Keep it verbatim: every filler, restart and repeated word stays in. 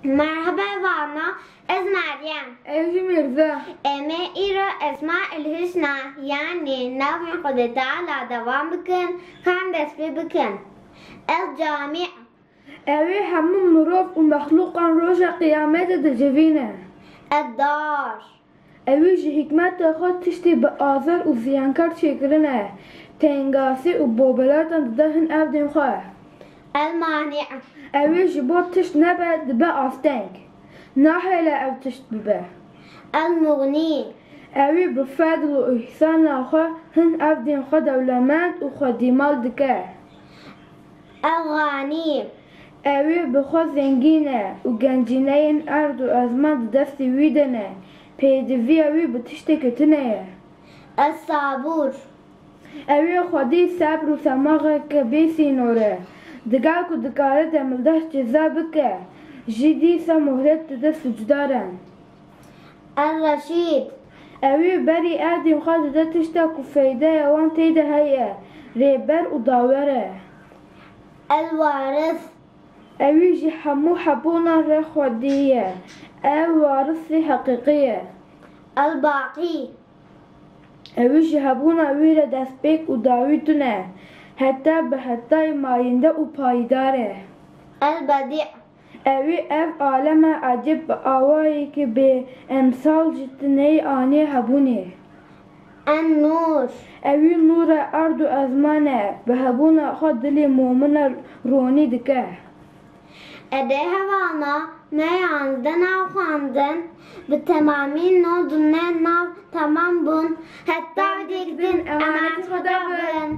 Merhaba hevalno, ez Meryem. Ez jî Mirza. Em ê îro esma el husna, yanî navên Xwedê Teala dewam bikin, kan dest pê bikin. El Camî. Ew ê hemû mirov û mexlûqan roja qiyametê dicivîne. El Dar. Ew ê ji hikmeta xwe tiştê bi azar û ziyankar çêkirine, tengasî û bobelatan dide hin erdên xwe. El Manî. Ew ê ji bo tişt nebe dibe asteng. Nahêle ew tişt bibe. El Muxnî. Ew ê bi fedl û îhsana xwe hin erdên xwe dewlemend û xwedîmal dike. El Xanî. Ew ê bi xwe zengîn e û gencîneyên erd û ezman di destê wî de ne, pêdiviya wî bi tiştekî tune ye. El Sabûr. Ew ê xwedî sebr û semaxeke bê sînor e. Digel ku dikare demildeh ceza bike, jî dîsa mohlet dide sucdaran. El Reşîd. Ew ê berî erdên xwe dide tişta ku feydeya wan tê de heye, rêber û dawer e. El Waris. Ew ê ji hemû hebûnan re xwedî ye. Ew warisê heqîqî ye. El Baqî. Ew ê ji hebûna wî re destpêk û dawî tune, heta bi hetayê mayînde û payîdar e. El Bedî. Ew ê ev aleme ecêb bi awayekî bê emsal ji tineyî aniye hebûnê. En Nûr. Ew ê nûra erd û ezman e, bi hebûna xwe dilê momina ronî dike. Edê hevalno, me yanzdeh nav xwendin, bi temamî no dune nav temam bûn. Heta dîk din, emanetê Xweda bin.